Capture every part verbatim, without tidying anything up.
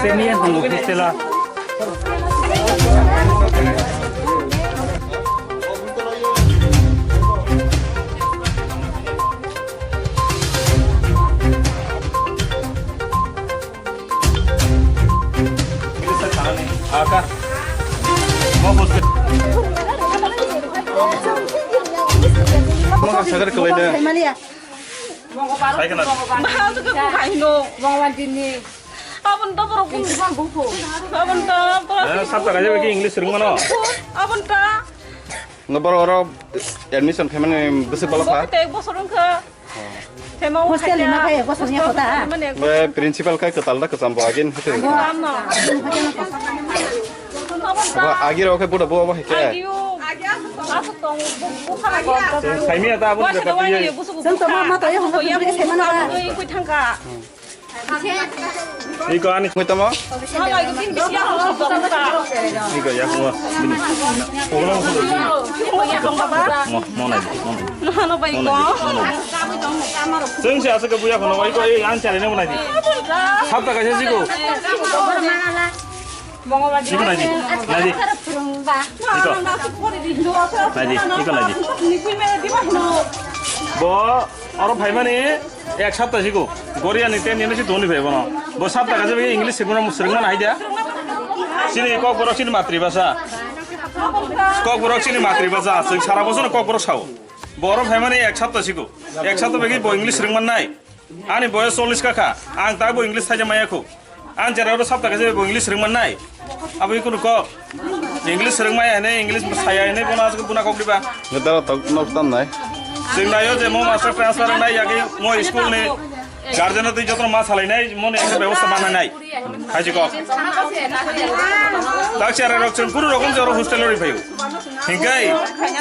Tenian tongo hostela. Aka. Mo hostel. Mo ka sagar kalai da. Sai kana. Bahal tu ke bukai no. Bangwan dini. Abon ta borok bung bang buku. Abon ta borok. Eh, sabta kaje bagi English rung mano. Abon ta. Nggak baru orang admission payment yang besar balap ha. Ek bosor wngkha. Hostel ni ma kaya bosor ni kota. Be principal kai ketal da kesam bo agin hete. Abo agir oke buda bo abo heke. Saimi ata abo. Sento mama to ya hongka. Saimana. Iko ani hoi tamo? Iko ya mo. Bini. Mo mo nai. Mo nai. Seng se asa ke buya kono iko ei an chale ne mo nai. Sabta kaisa siko. Iko nai. Nai. Iko. Nai. Iko nai. Bo. Oro phaimani ek sapta sigo. Goriani ten ni si toni phai bono. Bo sapta kaje bagi English sirmana sirmana haida. Sini Kokborok sini matribhasha. Kokborok sini matribhasha. Sing sara bosono Kokborok sao. Bo oro phaimani ek sapta sigo. Ek sapta bagi bo English sirmana nai. Ani boyos chollish ka kha. Ang ta bo English thaija maya kho. Ang jera oro sabta kaisa bo English rwngmannai. Abo ikunu kok. English rwngmaya hwnwi, English saya hwnwi bono aswk buna kok diba? Ngetara tok nok tam nai. Chwng naio je mo master transfer wngnai yagwi mo school ni guardian twi jotono ma salainai, mo ni ekta bebosta mananai. Haji kok. Tak chera rok chwng kunu rokom je oro hostel ori phaio. Hingkai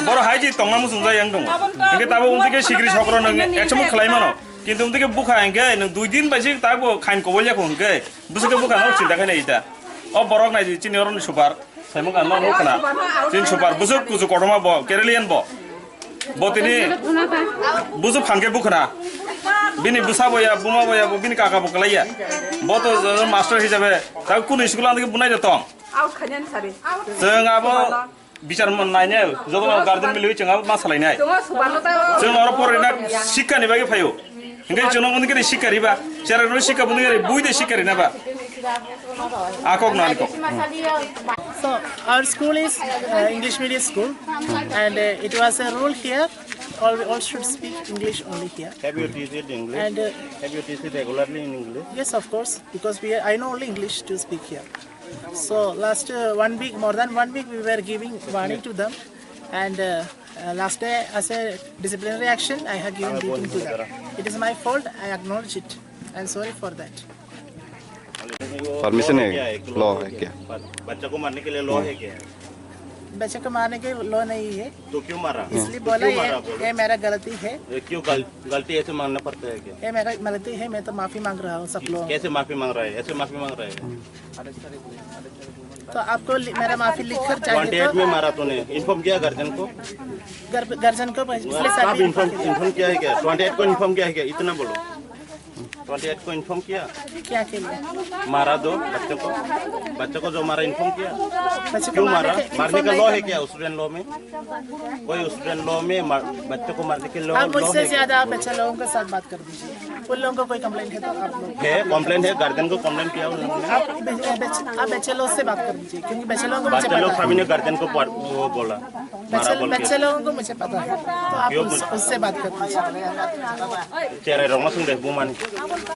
boro haji tongma muchung jai yang tongo. Hingke tabo undi ke sikri sokro nang ekchamo khlai mano. Kintu umtike bukha hingke nwng dui din bai se tak bo khain kobol ya hingke bwswk ke bukha no chinta khaina ita. O borok nai chini oro ni super. Saimung ano no khna. Chini super bwswk kuchuk kotorma bo Keralian bo. Bo tini bwswk phangke bukhna. Bini bwsa bo ya, buma bo ya, bo bini kaka bo kalai ya. Bo to master hisabe tak kunu school andike bunai de tong. Out khanyan sari. Chwng abo Bichar man nainai, joto no guardian mili chwng abo ma salainai. Chwng oro porina sikha ni bagwi phaio. Hingke chwng no sikha riba, chera no sikha buni gari bui de sikha rina ba. Akok na akok. So our school is uh, English medium school, and uh, it was a rule here. All, all should speak English only here. Have you teach it English? And uh, have you teach it regularly in English? Yes, of course, because we are, I know only English to speak here. So last uh, one week, more than one week, we were giving warning to them, and uh, uh, last day as a disciplinary action, I have given beating to them. It is my fault. I acknowledge it. I am sorry for that. Permission है, लॉ है क्या? बच्चा को मारने के लिए लॉ है क्या? बच्चे को मारने के लॉ नहीं है। तो क्यों मारा? इसलिए बोला ये, ये मेरा गलती है। क्यों गलती ऐसे मानना पड़ता है क्या? ये मेरा गलती है, मैं तो माफी मांग रहा हूँ सब लोग। कैसे माफी मांग रहा है? ऐसे माफी मांग रहा है। तो आपको मेरा माफी लिखकर चाहिए। ट्वेंटी एट में मारा तूने, इन्फॉर्म किया गार्जियन को? गार्जियन को पिछले साल भी इन्फॉर्म किया है क्या? ट्वेंटी एट को इन्फॉर्म किया है क्या? इतना बोलो। ट्वेंटी एट को इन्फॉर्म किया? क्या के लिए? मारा दो बच्चों को। बच्चों को जो मारा, इन्फॉर्म किया? क्यों मारा? मारने का लॉ है क्या स्टूडेंट लॉ में? कोई स्टूडेंट लॉ में बच्चों को मारने के लॉ है क्या? मुझसे ज्यादा बच्चे लोगों के साथ बात कर दीजिए। उन लोगों को कोई कंप्लेंट है तो आप लोग। है, कंप्लेंट है, गार्जियन को कंप्लेंट किया उन्होंने। आप बच्चे लोग से बात कर दीजिए, क्योंकि बच्चे लोगों को मुझे पता है। सभी ने गार्जियन को वो बोला। बच्चे लोगों को मुझे पता है, तो आप उससे बात कर दीजिए।